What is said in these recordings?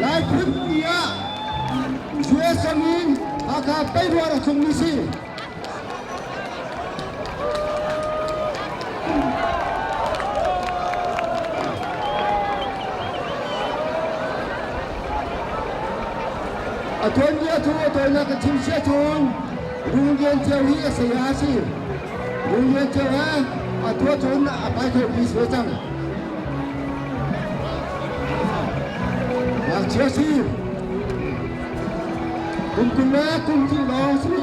Lai phun ni ah US ram in Hakha Peiruah rak tlungmi si. A tuanbia cu a tawinak ka chim sia cun Rung Lian Ceu hi a saya a si. Rung Lian Ceu he a tuah cun a pai khomi si ve cang. Ngakchia si. Kum 20 le kum 20 lawng si.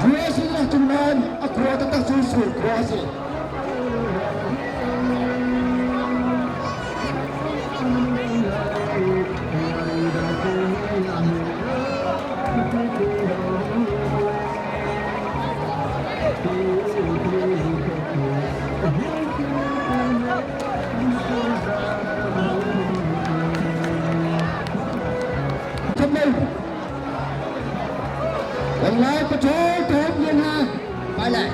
US in a cung nain a khua taktak cu sur khua a si. Lai patrol thawng lian ha pai lai.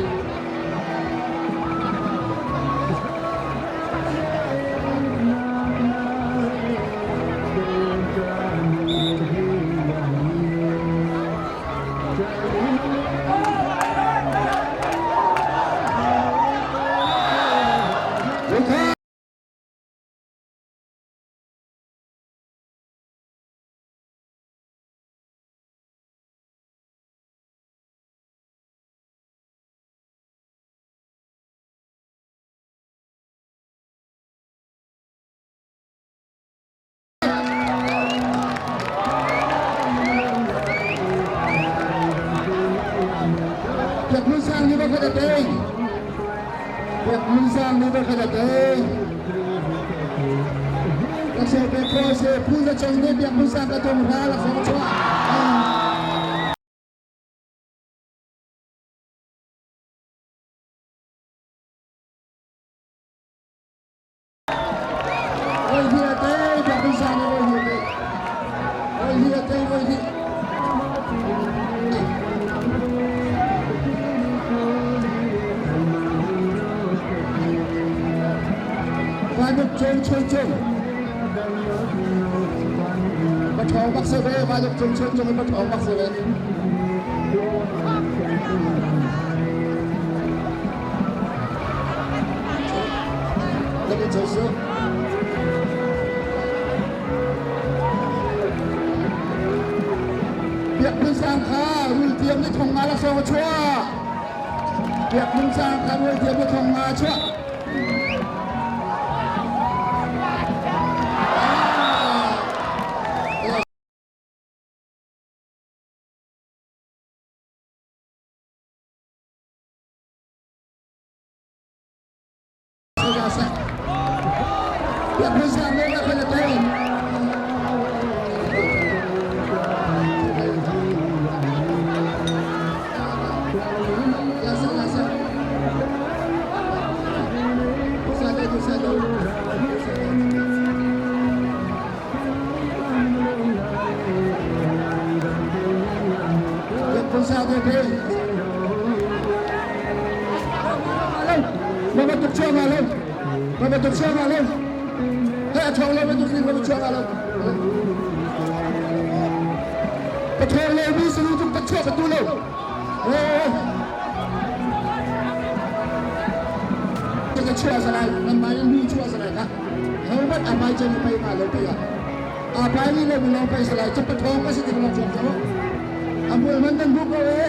Biak Hmun Sang nih va khat a tei. Biak Hmun Sang nih va khat a tei. Laksawng pek khawh a si. Phu Za Cong nih Biak Hmun Sang ka tung hra laksawng a chuah. Voi hi a tei, Biak Hmun Sang nih voi hi a tei. Voi hi a tei, voi hi. Vanuk cung chun cung. Paṭhawng bak si ve, vanuk cung chun cung in paṭhawng bak si ve. Biak Hmun Sang kha rul tiam nih thong nga laksawng a chuah. Biak Hmun Sang kha rul tiam nih thong nga a chuah. Na bantuk chuak nga lo. Na bantuk chuak nga lo. Hei a thawng lo bantuk in na chuak nga lo. Ka thawng lo mi sulu tuk ka chuak ka tu lo. Ka chuah salai nan mai lu chuah salai ka. Ho mat a mai chen pai ma lo pai a. A pai ni lo mi lo pai salai chap thawng ka si tik lo chuak cho. A mui man nan bu ko e.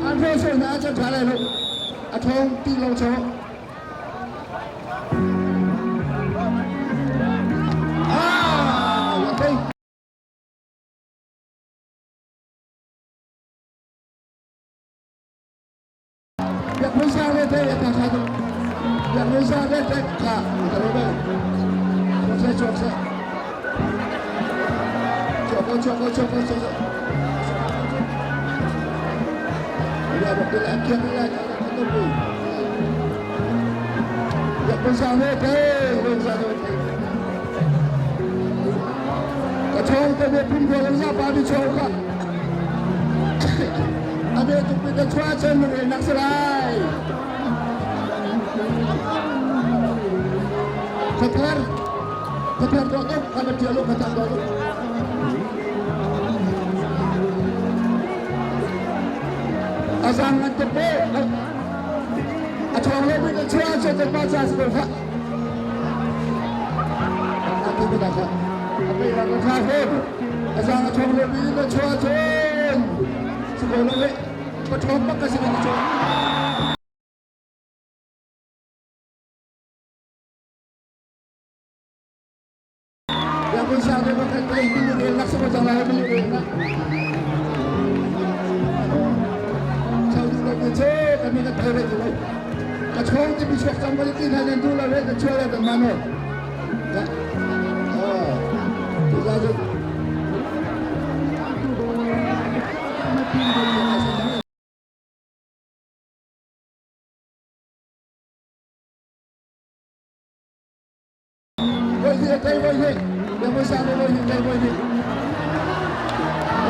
An tho so na cha tha lai lo. A thawng ti lo cho. Ah, okay. Biak Hmun Sang le te ta tha tu. Biak Hmun Sang le te tha ta ro be. Chuak se chuak se. Chuak ko chuak ko chuak ko chuak ko. Ya bok le akiak le ka to Biak Hmun Sang le te Hmun Sang le te. Ka chong te be pum ko lo za pa bi chong ka. Abe tuk pi ka chua chen re nak sarai. Khathar khathar to to khabar tialo khathar to to. Azang an te pe a thong lo bi ka chua chen te pa cha ko kha. A tu ka kha. A pe ra ka kha he. Azang a thong lo bi ka chua chen. Si ko lo he. Pa thong bak ka si ka chua. Ka chong ti mi chuak cang bal ti hna nan duh lo re ka chuah le kan mano. Tu za zu. Voi hi tei voi hi ya voi sa voi hi tei voi hi.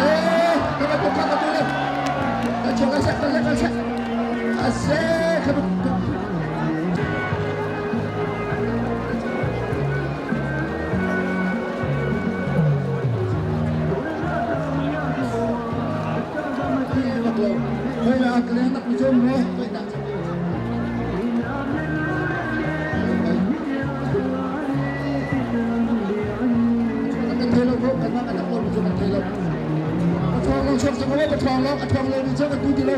Eh, ka ba ka ka tu le. Ka cho ka se ka se ka se. Ase ka Hoi la ka le nak mi chom mo. Hoi nak. Kan thei lo kan mah kan lo cu kan thei lo. A thawng lo chuak cang ka thawng lo a thawng lo mi cu kan tu ti lo.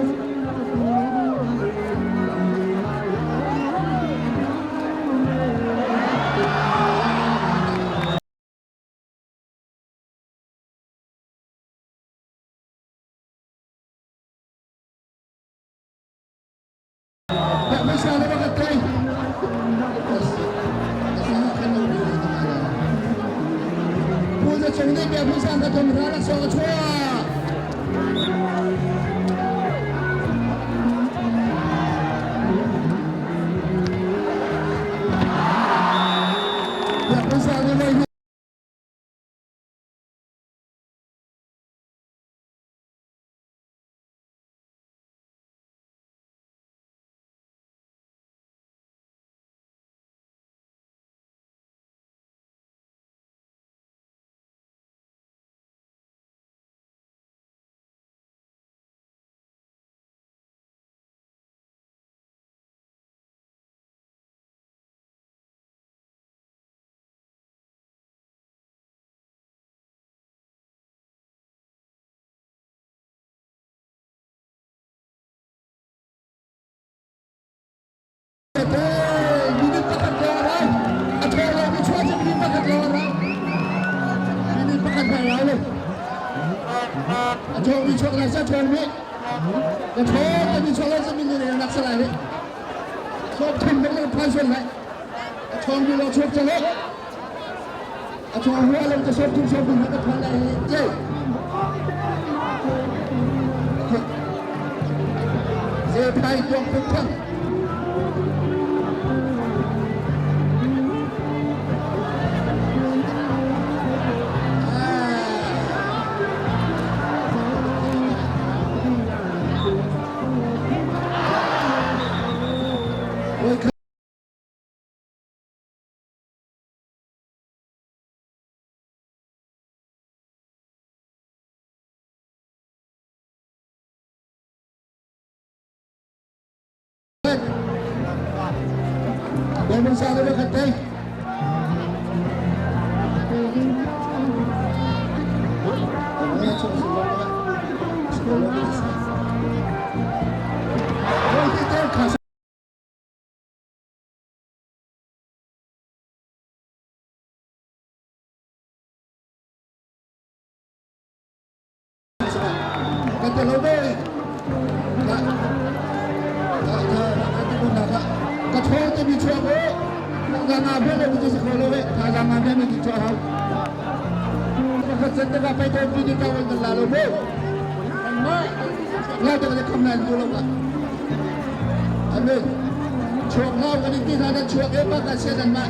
Minute pakhat lawng a rau. A thaw lo mi chuah cu minute pakhat lawng a rau. Minute pakhat hmai rau lo. A thaw mi chuak lai sa thaw mi. Ka thaw ka mi chuak lai sa min ne nak salai he. Sawm thum bek le phan suan lai. A thaw mi lo chuak chang he. A thaw hua lo ka sawm thum sawm thum ka phan lai he. Che. Ze phai tuang phung thang. Demon sa le khat te. Kan te lo ve. Ka ka ka ti mun ka ka thaw te mi chuak o. Ka nga ve le mi chu kho lo ve. Ka ga nga ve mi chu hau. Ka khat sen te ka pai to pi ni ka wan la lo bo. Ma la te ka kham nan tu lo ka. Amen. Chuak ngau kan ti na chuak e pa ka se dan ma.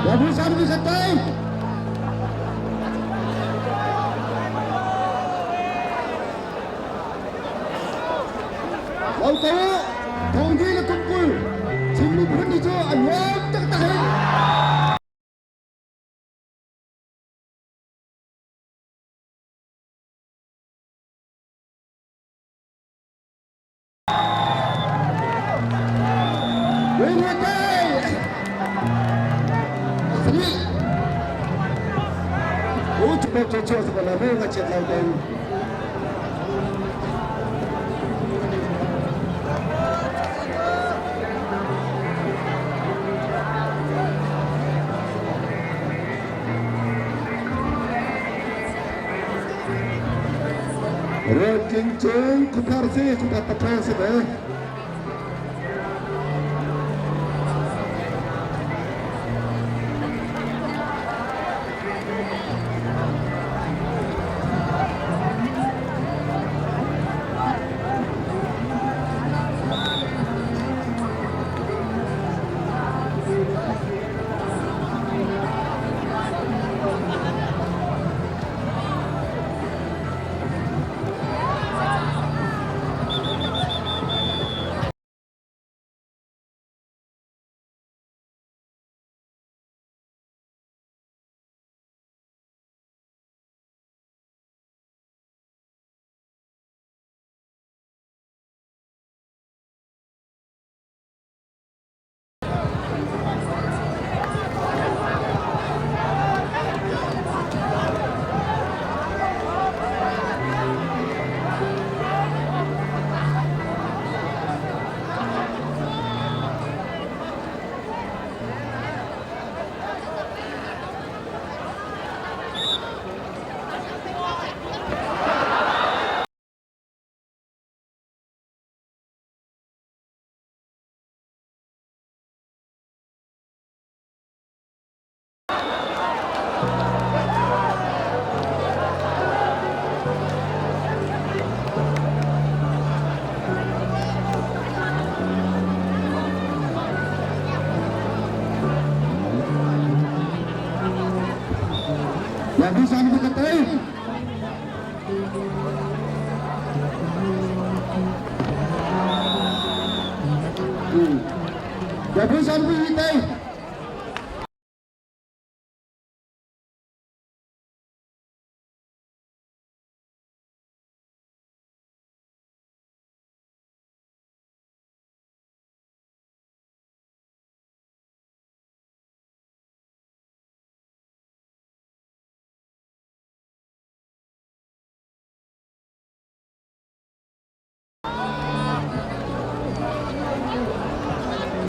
Babu sam bi khatai. Lo ko thong di le kumkul Chin miphun ni cu a nuam taktak hi. Rualtling cung khuathar si khuathar paṭhaw si ve. Yang bisa dikatakan. Yang bisa dikatakan.